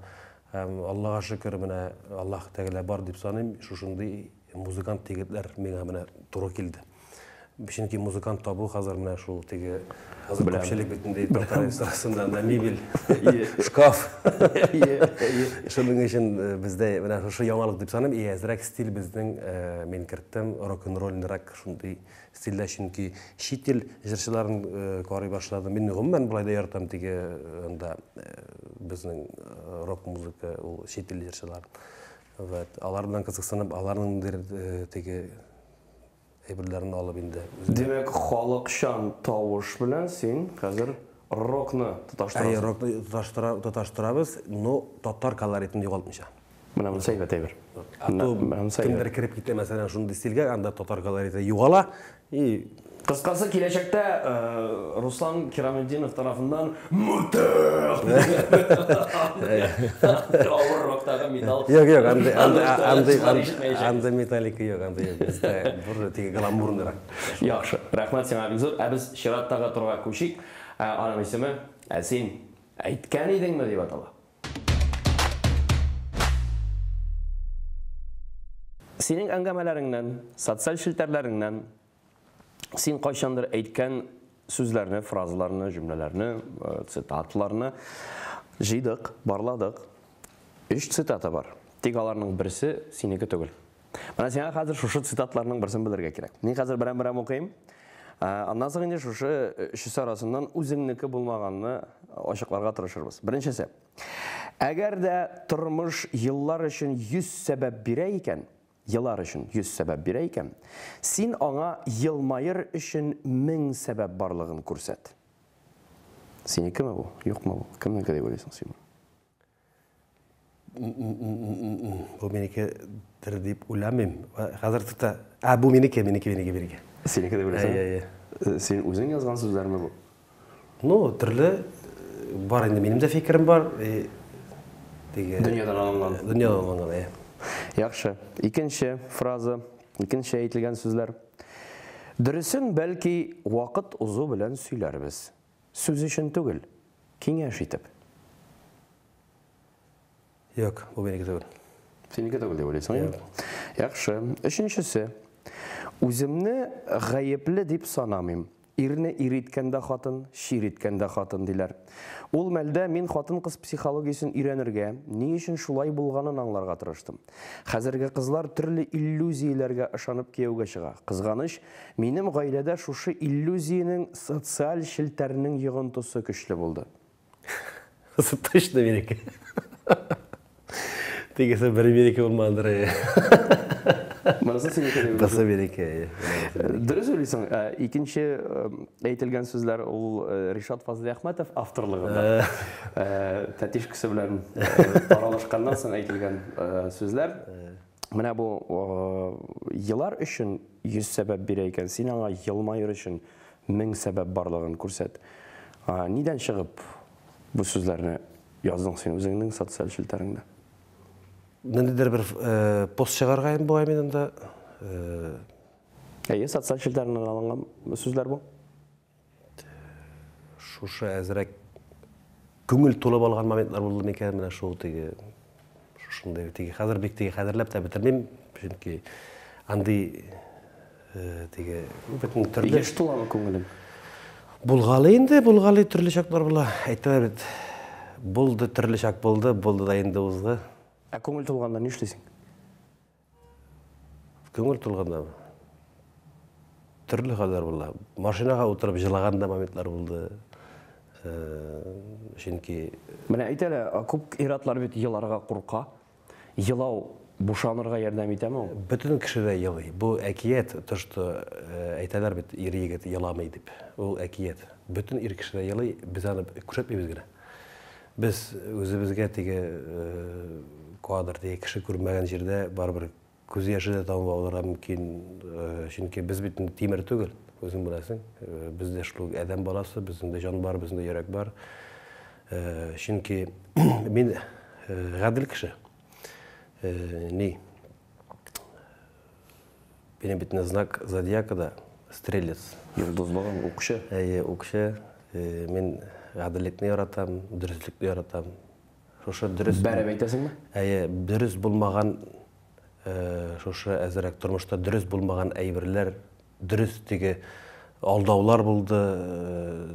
Һәм Аллага шөкер, менә Аллаһ Тәгалә бар дип саныйм, шушындый музыкант егетләр миңа менә туры килде. Чөнки музыкант табу хәзер менә шул теге хәзер күпчелек бит инде татар эстрадасында анда мебель, шкаф. Шуның өчен бездә менә шушы яңалык дип саныйм. И әзрәк стиль безнең мин керттем рок-н-ролльнырак шундый стильдә, чөнки чит ил җырчыларын карый башладым. Мин гомумән болай да яратам теге анда безнең рок музыка ул чит ил җырчыларын. Вот алар белән кызыксынып, аларның ниндидер теге әйберләрен алып инде. Димәк, халыкчан тавыш белән син хәзер рокны тоташтырасың. Әйе, рокны тоташтырабыз, но татар колоритын югалтмыйча. Менә монысы әйбәт әйбер. А то кемдер кереп китә, мәсәлән, шундый стильгә, анда татар колориты югала. И кыскасы, киләчәктә Руслан Кираметдинов тарафыннан мутых авыр роктагы металл. Юк, юк, андый металлика юк, андый юк. Бездә бер теге гламурныйрак. Яхшы, рәхмәт сиңа бик зур. Ә без чираттагы турга күчик. Аның исеме Ә син әйткән идеңме дип атала. Синең әңгәмәләреңнән, социаль челтәрләреңнән син кайчандыр әйткән сүзләрне, фразаларны, җөмләләрне, цитатларны җыйдык, барладык. 3 цитата бар. Тик аларның берсе синеке түгел. Менә сиңа хәзер шушы цитатларның берсен белергә кирәк. Мин хәзер берәм-берәм укыйм. Аннан соң инде шушы өчесе арасыннан үзеңнеке булмаганны ачыкларга тырышырбыз. Беренчесе. Әгәр дә тормыш еллар өчен 100 сәбәп бирә икән, елар өчен 100 сәбәп бирә икән, син аңа елмаер өчен 1000 сәбәп барлыгын күрсәт. Синекеме бу? Юкмы бу? Кемнеке дип уйлыйсың син? Бу минекедер дип уйламыйм. Хәзер тукта. А, бу минеке, минеке, минеке, минеке. Синеке дип уйлыйсың? Әйе, әйе. Син үзең язган сүзләрме бу? Ну, төрле бар инде, минем дә фикерем бар. Теге дөньядан алынган. Дөньядан алынган, әйе. Яхшы. Икенче фраза, икенче әйтелгән сүзләр. Дөресен бәлки вакыт узу белән сөйләрбез. Сүз өчен түгел, киңәш итеп. Юк, бу минеке түгел. Синеке түгел дип уйлыйсың, әйе? Яхшы. Өченчесе. Үземне гаепле дип санамыйм. Ирне ир иткән дә хатын, чир иткән дә хатын диләр. Ул мәлдә мин хатын-кыз психологиясен өйрәнергә, ни өчен шулай булганын аңларга тырыштым. Хәзерге кызлар төрле иллюзияләргә ышанып кияүгә чыга. Кызганыч, минем гаиләдә шушы иллюзиянең социаль челтәрнең йогынтысы көчле булды. Точно минеке. Тегесе бер минеке булмадыр. Монысы синеке дип. Бусы минеке. Дөрес уйлыйсың. Икенче әйтелгән сүзләр ул Ришат Фазлиәхмәтов авторлыгында. Тәтишкесе белән аралашканнан соң әйтелгән сүзләр. Менә бу елар өчен 100 сәбәп бирә икән, син аңа елмаер өчен 1000 сәбәп барлыгын күрсәт. Нидән чыгып бу сүзләрне яздың син үзеңнең социаль челтәреңдә? Ниндидер бер пост чыгарган бугай мин анда. Әйе, социаль челтәреннән алынган сүзләр бу. Шушы әзрәк күңел тулып алган моментлар булды микән, менә шул теге шушындый теге хәзер бик теге хәзерләп тә бетермим, чөнки андый теге бөтен төрле Еш туламы күңелең? Булгалый инде, булгалый, төрле чаклар була. Әйтәләр бит, булды, төрле чак булды, булды да инде узды. Ә күңел тулганда нишлисең? Күңел тулганда төрле хәлләр була. Машинага утырып җылаган да моментлар булды. Чөнки Менә әйт әле, күп ир-атлар бит еларга курка. Елау бушанырга ярдәм итәме ул? Бөтен кеше дә елый. Бу әкият, то что әйтәләр бит, ир егет еламый дип. Ул әкият. Бөтен ир кеше дә елый, без аны күрсәтмибез генә. Без үзебезгә теге кадр теге кеше күрмәгән җирдә барыбер күз яше дә тамып алырга мөмкин. Чөнки без бит тимер түгел, үзең беләсең. Без дә шул адәм баласы, безнең дә җан бар, безнең дә йөрәк бар. Чөнки мин гадел кеше. Ни? Минем бит знак зодиака да стрелец. Йолдызлыгың укчы. Әйе, укчы. Мин гаделлекне яратам, дөреслекне яратам. Шушы дөрес. Бәреп әйтәсеңме? Әйе, дөрес булмаган шушы әзрәк тормышта дөрес булмаган әйберләр, дөрес теге алдаулар булды,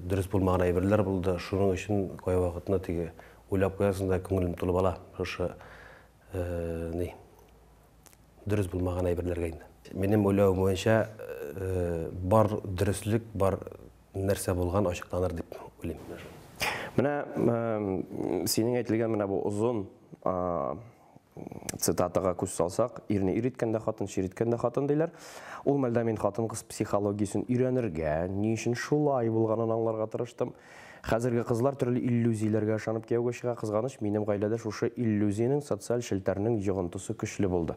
дөрес булмаган әйберләр булды. Шуның өчен кайвакытны теге уйлап куясың да күңелем тулып ала. Шушы ни дөрес булмаган әйберләргә инде. Минем уйлавым буенча, бар дөреслек, бар нәрсә булган ачыкланыр дип уйлыйм. Менә синең әйтелгән менә бу озын цитатага күз салсак, ирне ир иткән дә хатын, чир иткән дә хатын диләр. Ул мәлдә мин хатын-кыз психологиясен өйрәнергә, ни өчен шулай булганын аңларга тырыштым. Хәзерге кызлар төрле иллюзияләргә ышанып кияүгә чыга. Кызганыч, минем гаиләдә шушы иллюзиянең, социаль челтәрнең йогынтысы көчле булды.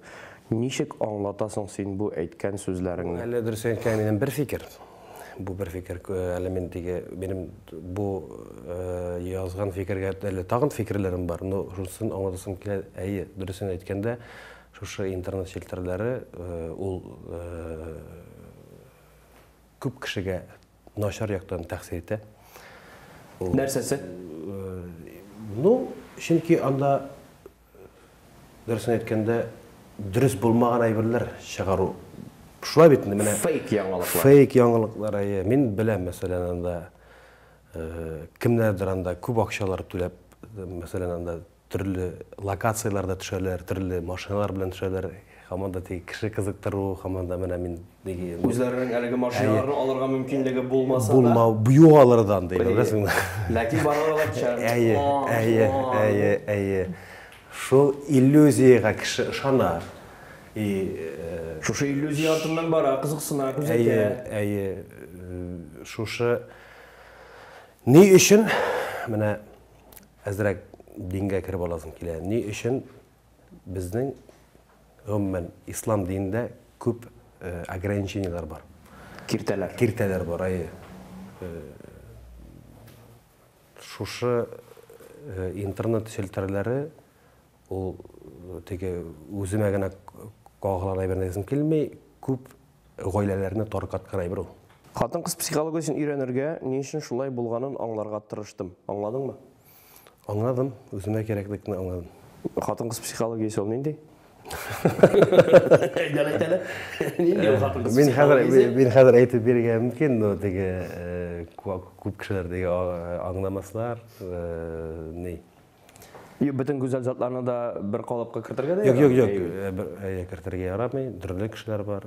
Ничек аңлатасың син бу әйткән сүзләреңне? Әле дөрес әйткән минем бер фикер. Бу бер фикер, әле мин теге минем бу язган фикергә әле тагын фикерләрем бар. Но шунысын аңлатасым килә. Әйе, дөресен әйткәндә, шушы интернет челтәрләре ул күп кешегә начар яктан тәэсир итә. Нәрсәсе? Ну, чөнки анда дөресен әйткәндә дөрес булмаган әйберләр чыгару. Шулай бит инде менә. Фейк яңалыклар. Фейк яңалыклар, әйе. Мин беләм, мәсәлән, анда кемнәрдер анда күп акчалар түләп, мәсәлән, анда төрле локацияләрдә төшәләр, төрле машиналар белән төшәләр. Һаман да теге кеше кызыктыру, һаман да менә мин теге Үзләренең әлеге машиналарны алырга мөмкинлеге булмаса да. Булмау, юк алырдан ди, беләсеңме? Ләкин барыбер алар төшә. Әйе, әйе, әйе, әйе. Шул иллюзиягә кеше ышана. И шушы иллюзия артыннан бара, кызыксына, күзәтә. Әйе, әйе. Шушы ни өчен менә әзрәк дингә кереп аласым килә. Ни өчен безнең гомумән ислам динендә күп ограничениеләр бар? Киртәләр. Киртәләр бар, әйе. Шушы интернет челтәрләре ул теге үземә генә кагылган әйбер диясем килми, күп гаиләләрне таркаткан әйбер ул. Хатын-кыз психологиясен өйрәнергә, ни өчен шулай булганын аңларга тырыштым. Аңладыңмы? Аңладым, үземә кирәклекне аңладым. Хатын-кыз психологиясе ул нинди? Әйдә, әйт әле. Нинди ул хатын-кыз психологиясе? Мин хәзер әйтеп бирергә мөмкин, но теге күп кешеләр теге аңламаслар, ни. Юк, бөтен гүзәл затларны да бер калыпка кертергә дә Юк, юк, ярамый. юк, бер, әйе, кертергә ярамый, төрле кешеләр бар.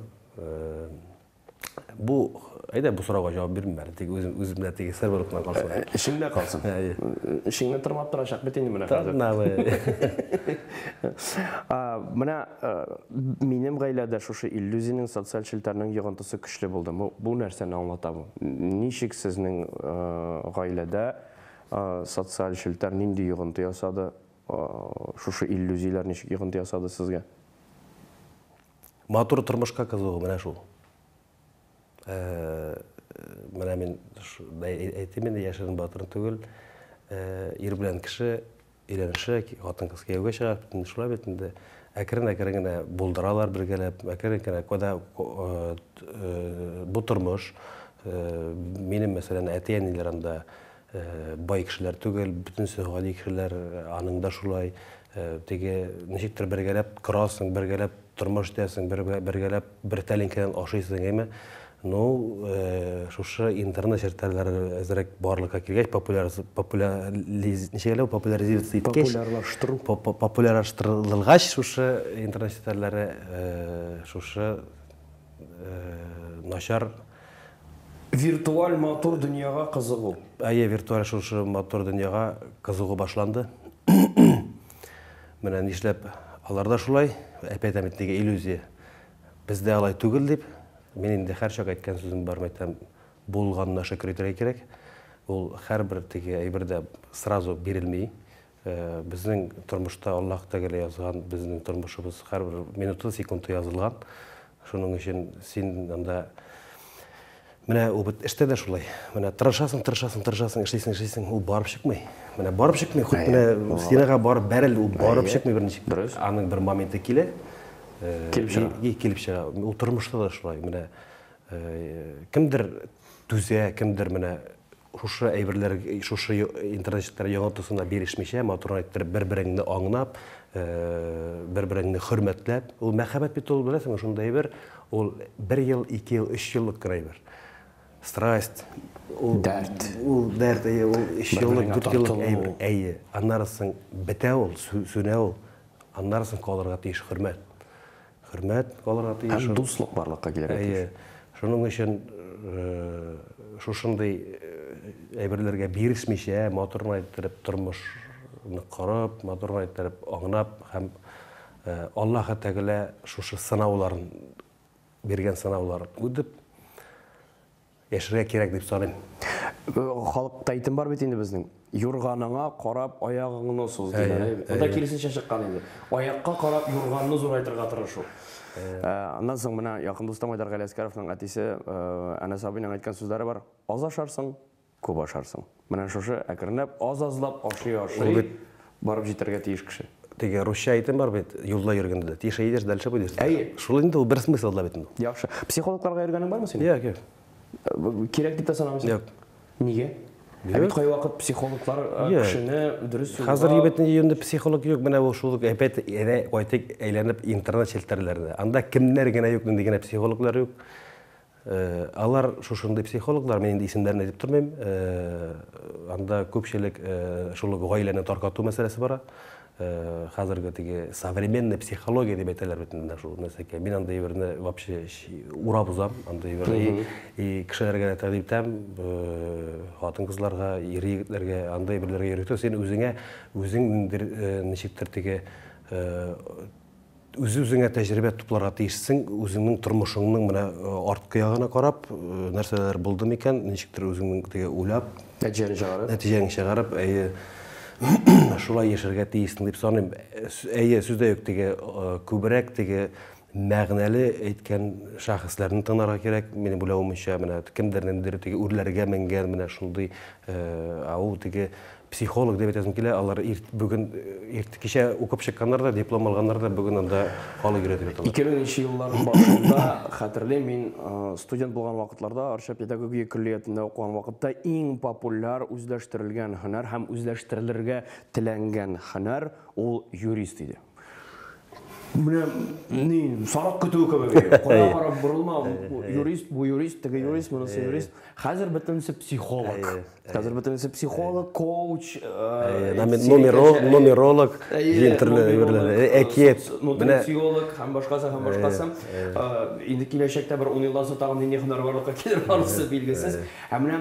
Бу, әйдә, бу сорауга җавап бирмим әле, тик үзем, үземдә теге сер булып кына калсын. Эчеңдә калсын. Әйе. Эчеңне тырмап торачак бит инде менә хәзер. Тырнавы. Менә минем гаиләдә шушы иллюзиянең, социаль челтәрнең йогынтысы көчле булды. Бу нәрсәне аңлата бу? Ничек сезнең гаиләдә социаль челтәр нинди йогынты ясады? Шушы иллюзияләр ничек йогынты ясады сезгә? Матур тормышка кызыгу менә шул. Менә мин әйтим инде, яшерен батырын түгел. Ир белән кеше өйләнеше, хатын-кыз кияүгә чыга, бит шулай бит инде. Әкрен-әкрен генә булдыралар бергәләп, әкрен генә кайда бу тормыш. Минем, мәсәлән, әти-әниләр анда бай кешеләр түгел, бөтенесе гади кешеләр, аның да шулай. Теге ничектер бергәләп корасың, бергәләп тормыш итәсең, бергәләп бер тәлинкәдән ашыйсың, әйме? Ну, шушы интернет челтәрләре әзрәк барлыкка килгәч, ничек әле ул, популяризироваться иткәч, Популярлаштыру. Популярлаштырылгач шушы интернет челтәрләре, шушы начар виртуаль матур дөньяга кызыгу. Әйе, виртуаль шушы матур дөньяга кызыгу башланды. Менә нишләп алар да шулай, әпәт әйтәм бит, теге иллюзия. Бездә алай түгел дип, мин инде һәрчак әйткән сүзем бар, әйтәм, булганына шөкер итәргә кирәк. Ул һәрбер теге әйбер дә сразу бирелми. Безнең тормышта Аллаһ Тәгалә язган, безнең тормышыбыз һәрбер минуты, секунды язылган. Шуның өчен син анда менә ул бит эштә дә шулай. Менә тырышасың, тырышасың, тырышасың, эшлисең, эшлисең, ул барып чыкмый. Менә барып чыкмый, хоть менә стенага барып бәрел, ул барып чыкмый берничек. Дөрес. Аның бер моменты килә. Килеп чыга. И килеп чыга. Ул тормышта да шулай. Менә кемдер түзә, кемдер менә шушы әйберләр, шушы интернет челтәре йогынтысына бирешмичә, матур иттереп бер-береңне аңлап, бер-береңне хөрмәтләп. Ул мәхәббәт бит ул, беләсеңме, шундый әйбер, ул бер ел, ике ел, өч еллык кына әйбер. Страсть, ул дәрт. Ул дәрт, әйе, ул өч еллык, Бер-береңә 4 еллык тартылу. әйбер, әйе. Аннары соң бетә ул, сүнә ул. Аннары соң калырга тиеш хөрмәт. Хөрмәт калырга тиеш. Һәм дуслык барлыкка килергә тиеш. Әйе. Шуның өчен шушындый әйберләргә бирешмичә, матур иттереп тормышны корып, матур иттереп аңлап һәм Аллаһ Тәгалә шушы сынауларын биргән сынауларын үтеп яшәргә кирәк дип саныйм. Халыкта әйтем бар бит инде безнең. Юрганыңа карап аягыңны суз дигән. Монда киресенчә чыккан инде. Аякка карап юрганны зурайтырга тырышу. Аннан соң менә якын дустым Айдар Галиәскәровның әтисе Әнәс абыйның әйткән сүзләре бар. Аз ашарсың, күп ашарсың. Менә шушы әкренләп аз-азлап ашый-ашый барып җитәргә тиеш кеше. Теге русча әйтем бар бит, юлда йөргәндә дә. Тише едешь, дальше будешь. Әйе. Шул инде ул бер смысл да бит инде. Яхшы. Психологларга йөргәнең бармы синең? Юк, юк. Кирәк дип тә санамыйсың? Юк. Нигә? Ә бит кайвакыт психологлар кешене дөрес юлга... Хәзер бит инде психолог юк, менә ул шул әпәт әнә кайтып әйләнеп интернет челтәрләренә. Анда кемнәр генә юк, нинди генә психологлар юк. Алар шушындый психологлар, мин инде исемнәрен әйтеп тормыйм. Анда күпчелек шул ук гаиләне таркату мәсьәләсе бара. Хәзерге теге современная психология дип әйтәләр бит инде шул нәрсәгә. Мин андый әйберне вообще урап узам, андый әйберне. И кешеләргә дә тәкъдим итәм, хатын-кызларга, ир-егетләргә андый әйберләргә йөрү. Син үзеңә, үзең ниндидер, ничектер теге, үз-үзеңә тәҗрибә тупларга тиешсең, үзеңнең тормышыңның менә арткы ягына карап, нәрсәләр булды микән, ничектер үзеңнең теге уйлап, нәтиҗәне чыгарып, нәтиҗәне чыгарып, әйе, шулай яшәргә тиешсең дип саныйм. Әйе, сүз дә юк, теге күбрәк теге мәгънәле әйткән шәхесләрне тыңларга кирәк. Минем уйлавымча, менә кемдер ниндидер теге үрләргә менгән, менә шундый, ә ул теге психолог дип әйтәсем килә, алар бүген кичә укып чыкканнар да, диплом алганнар да, бүген анда халык өйрәтеп яталар. 2000 еллар башында хәтерлим, мин студент булган вакытларда, Арча педагогия көллиятендә укыган вакытта иң популяр үзләштерелгән һөнәр һәм үзләштерелергә теләнгән һөнәр ул юрист иде. Менә ни, сарык көтүе кебек. Кая карап борылма, юрист, бу юрист, теге юрист, монысы юрист. Хәзер бөтенесе психолог. Хәзер бөтенесе психолог, коуч, нумеролог, төрле әйберләр, әкият, нутрициолог һәм башкасы һәм башкасы. Инде киләчәктә бер 10 елдан соң тагын нинди һөнәр барлыкка килер, анысы билгесез. Ә менә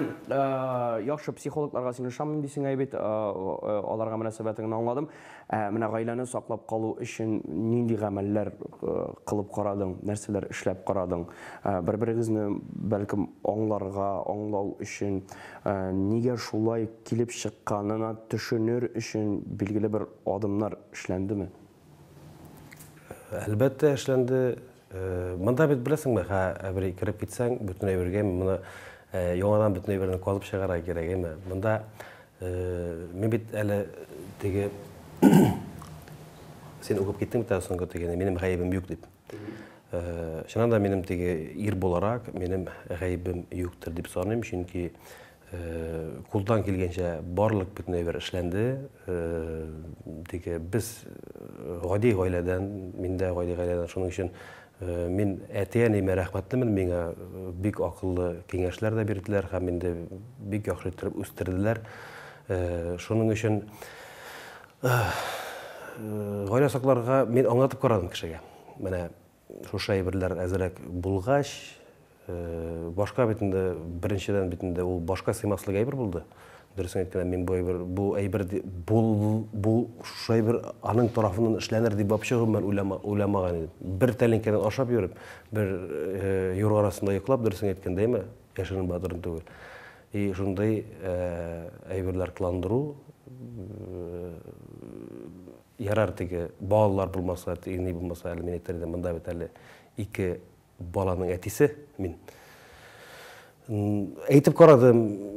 яхшы психологларга син ышанмыйм дисең әйбит, аларга мөнәсәбәтеңне аңладым. Менә гаиләне саклап калу өчен нинди гамәлләр кылып карадың, нәрсәләр эшләп карадың? Бер-берегезне бәлкем аңларга, аңлау өчен, нигә шулай килеп чыкканына төшенер өчен билгеле бер адымнар эшләндеме? Әлбәттә эшләнде. Монда бит беләсеңме, бер кереп китсәң, бөтен әйбергә моны яңадан бөтен әйберне казып чыгарга кирәк, әйме? Монда мин бит әле теге син укып киттең бит соңгы теге минем гаебем юк дип. Чыннан да минем теге ир буларак минем гаебем юктыр дип саныйм, чөнки кулдан килгәнчә барлык бөтен әйбер эшләнде. Теге без гади гаиләдән, мин дә гади гаиләдән, шуның өчен Мин әти-әниемә рәхмәтлемен, миңа бик акыллы киңәшләр дә бирделәр һәм инде бик яхшы иттереп үстерделәр. Шуның өчен гаилә сакларга мин аңлатып карадым кешегә. Менә шушы әйберләр әзрәк булгач, башка бит инде, беренчедән бит инде ул башка сыймаслык әйбер булды. Дөресен әйткәндә, мин бу әйбер, бу әйбер бу, бу шушы әйбер аның тарафыннан эшләнер дип вообще гомумән уйлама, уйламаган идем. Бер тәлинкәдән ашап йөреп, бер юрган астында йоклап, дөресен әйткәндә, әйме, яшерен батырын түгел. И шундый әйберләр кыландыру, ярар теге балалар булмаса, теге ни булмаса, әле мин әйтер идем, монда бит әле ике баланың әтисе мин. Әйтеп карадым,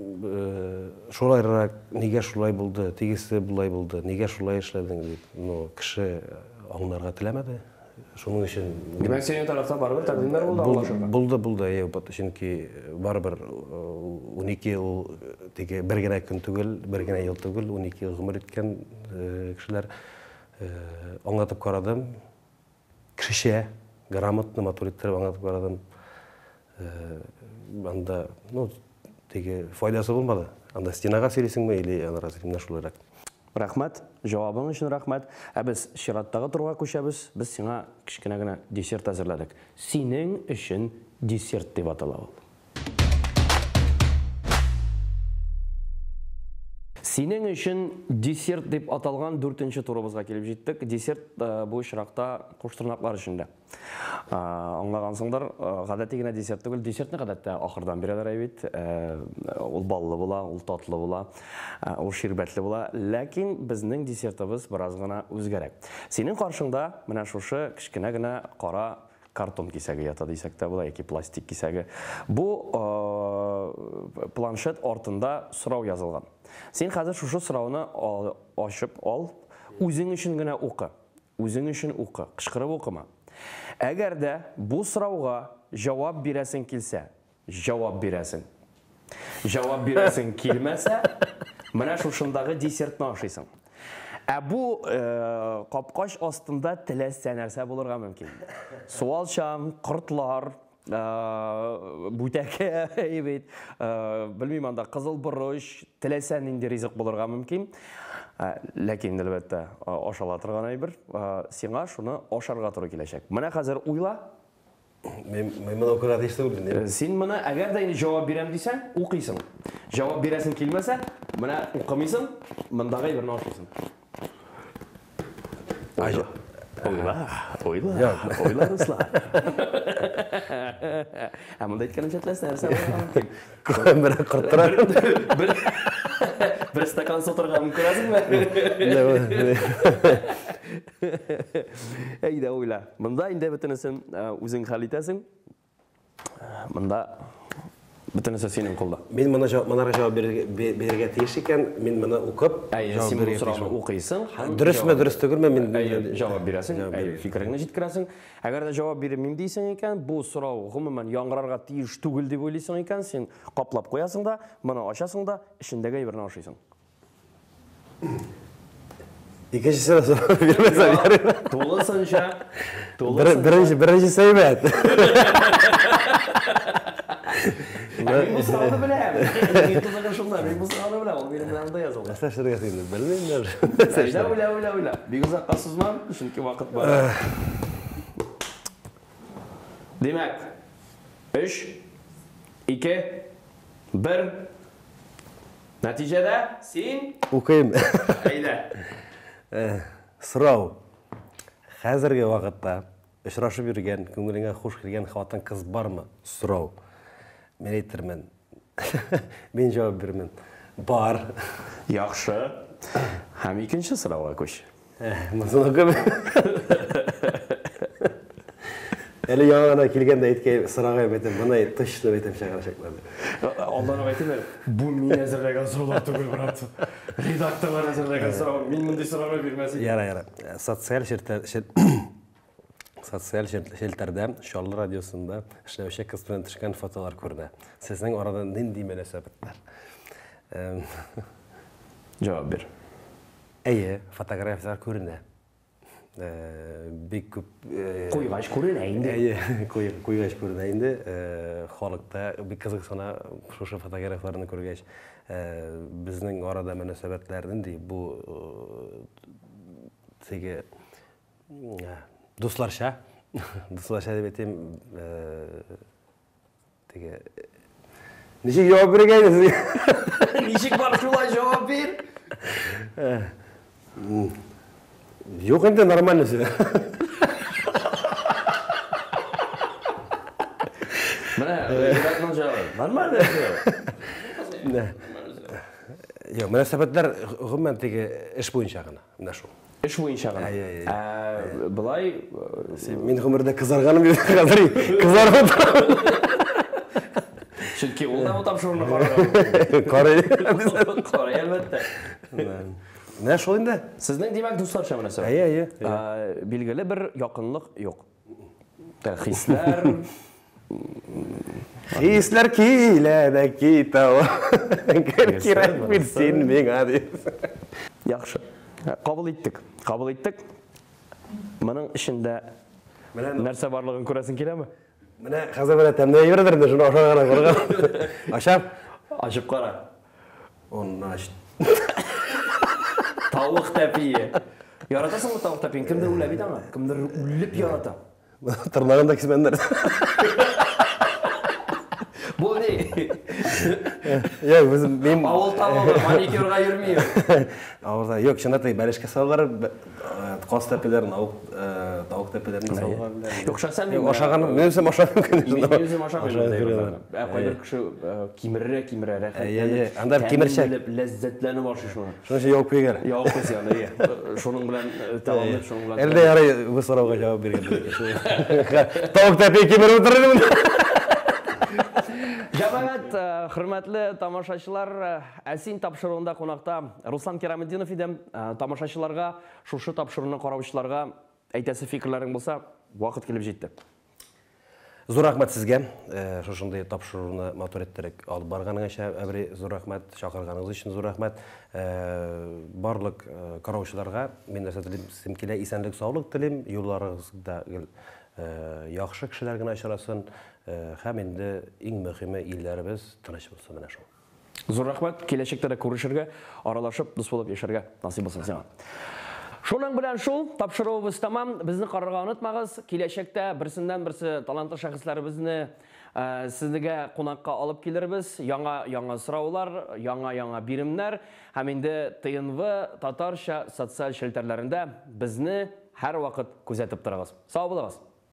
шулайрак, нигә шулай булды, тегесе болай булды, нигә шулай эшләдең дип. Но кеше аңларга теләмәде. Шуның өчен Димәк, синең тарафта барыбер тәкъдимнәр булды аңлашырга. Булды, булды, әйе, чөнки барыбер 12 ел теге бер генә көн түгел, бер генә ел түгел, 12 ел гомер иткән кешеләр. Аңлатып карадым. Кешечә, грамотно, матур иттереп аңлатып карадым. Анда, ну, теге файдасы булмады. Анда стенага сөйлисеңме или анара менә шулайрак. Рәхмәт, җавабың өчен рәхмәт. Ә без чираттагы турга күчәбез. Без сиңа кечкенә генә десерт әзерләдек. Синең өчен десерт дип атала ул. Синең өчен десерт дип аталган дүртенче турыбызга килеп җиттек. Десерт бу очракта куш тырнаклар эчендә. Аңлагансыңдыр, гадәти генә десерт түгел. Десертны гадәттә ахырдан бирәләр бит. Ул баллы була, ул татлы була, ул ширбәтле була. Ләкин безнең десертыбыз бераз гына үзгәрәк. Синең каршыңда менә шушы кечкенә генә кара картон кисәге ята дисәк тә була, яки пластик кисәге. Бу планшет артында сорау язылган. Син хәзер шушы сорауны ачып ал, үзең өчен генә укы. Үзең өчен укы, кычкырып укыма. Әгәр дә бу сорауга җавап бирәсең килсә, җавап бирәсең. Җавап бирәсең килмәсә, менә шушындагы десертны ашыйсың. Ә бу капкач астында теләсә нәрсә булырга мөмкин. Суалчан, кортлар, бүтәкә, бит, белмим анда кызыл борыч, теләсә нинди ризык булырга мөмкин. Ләкин әлбәттә ашала торган әйбер, сиңа шуны ашарга туры киләчәк. Менә хәзер уйла. Мин моны укырга тиеш түгел инде. Син моны әгәр дә инде җавап бирәм дисәң, укыйсың. Җавап бирәсең килмәсә, менә укымыйсың, мондагы әйберне ашыйсың. Уйла. Уйла, уйла, уйла, Руслан. Ә монда әйткәнемчә теләсә нәрсә булырга мөмкин. Менә корттыра. Бер стакан су торганын күрәсеңме? Әйдә, уйла. Монда инде бөтенесен үзең хәл итәсең. Монда бөтенесе синең кулда. Мин моны монарга җавап бирергә тиеш икән, мин моны укып җавап син бу сорауны укыйсың һәм Дөресме, дөрес түгелме, мин җавап бирәсең, фикереңне җиткерәсең. Әгәр дә җавап бирмим дисең икән, бу сорау гомумән яңгырарга тиеш түгел дип уйлыйсың икән, син каплап куясың да, моны ачасың да, эчендәге әйберне ашыйсың. Икенчесенә сорау бирмәсәм ярыймы? Тулысынча, тулысынча. Беренче, беренчесе әйбәт. Ә мин бу сорауны беләм. Иң кызыгы шунда, мин бу сорауны беләм, ул минем белән анда язылган. Нәрсә эшләргә инде, белмим даже. Әйдә, уйла, уйла, уйла. Бик озакка сузмам, чөнки вакыт бара. Димәк, 3, 2, 1. Нәтиҗәдә син Укыйм. Әйдә. Сорау. Хәзерге вакытта очрашып йөргән, күңелеңә хуш килгән хатын-кыз бармы? Сорау. Мин әйтермен. Мин җавап бирмен. Бар. Яхшы. Һәм икенче сорауга күч. Монысын укыйм. Әле яңа гына килгәндә әйткән сорагай әйтәм, моны точно әйтәм чыгарачаклар. Алдан ук әйтәм әле, бу мин әзерләгән сораулар түгел, брат. Редакторлар әзерләгән сорау. Мин мондый сорауны бирмәс идем. Яра, яра. Социаль челтәр социаль челтәрдә Чаллы радиосында эшләүче кыз белән төшкән фотолар күренә. Сезнең арада нинди мөнәсәбәтләр? Җавап бир. Әйе, фотографияләр күренә. Бик күп Куйгач күренә инде. Әйе, куйгач күренә инде. Халыкта бик кызыксына шушы фотографларны күргәч. Безнең арада мөнәсәбәтләр нинди? Бу теге дусларча, дусларча дип әйтим, теге ничек җавап бирергә инде сезгә? Ничек бар шулай җавап бир. Юк инде, нормально все. Менә Илратның җавабы. Нормально все. Юк, мөнәсәбәтләр гомумән теге эш буенча гына, менә шул. Эш буенча гына. Әйе, әйе. Ә болай Мин гомердә кызарганым юк, хәзер кызарып утырам. Чөнки ул да бу тапшыруны караган. Карый. Карый, әлбәттә. Менә шул инде. Сезнең, димәк, дусларча мөнәсәбәт. Әйе, әйе. Билгеле бер якынлык юк. Хисләр. Хисләр килә дә китә. Гел кирәк бит син миңа дип. Яхшы. Кабул иттек. Кабул иттек. Моның эчендә нәрсә барлыгын күрәсең киләме? Менә хәзер менә тәмле әйбердер инде, шуны ашарга гына куркам. Ашап. Ачып кара. Онны ач. Тавык тәпие. Яратасыңмы тавык тәпиен? Кемдер үлә бит аңа. Кемдер үлеп ярата. Тырнагын да кисмәннәр. Бу ни? Юк, без мин Авыл тавыгы, маникюрга йөрми. Авылда юк, чынлап та бәлешкә салалар, каз тәпиләрен, тавык тәпиләрен салалар. Юк, шәхсән мин ашаганым, мин үзем ашамыйм, конечно. Мин үзем ашамыйм. Ә кайбер кеше кимерә, кимерә, рәхәтләнеп. Анда кимерчәк. Ләззәтләнеп ашый шуны. Шуның өчен ябып куйган. Ябып куйса, әйе. Шуның белән тәмамлыйк, шуның белән. Әллә ярый бу сорауга җавап биргән. Тавык тәпи кимереп утырыр идем. Җәмәгать, хөрмәтле тамашачылар, Ә син тапшыруында кунакта Руслан Кираметдинов иде. Тамашачыларга, шушы тапшыруны караучыларга әйтәсе фикерләрең булса, вакыт килеп җитте. Зур рәхмәт сезгә, шушындый тапшыруны матур иттереп алып барганың өчен, Әбри, зур рәхмәт, чакырганыгыз өчен зур рәхмәт. Барлык караучыларга мин нәрсә телим килә, исәнлек, саулык телим, юлларыгызда гел яхшы кешеләр генә очрасын, һәм инде иң мөһиме илләребез тыныч булсын, менә шул. Зур рәхмәт, киләчәктә дә күрешергә, аралашып, дус булып яшәргә насыйп булсын сиңа. Шуның белән шул, тапшыруыбыз тәмам. Безне карарга онытмагыз. Киләчәктә берсеннән-берсе талантлы шәхесләребезне сезгә кунакка алып килербез. Яңа-яңа сораулар, яңа-яңа биремнәр һәм инде ТНВ татарча социаль челтәрләрендә безне һәрвакыт күзәтеп торыгыз. Сау булыгыз!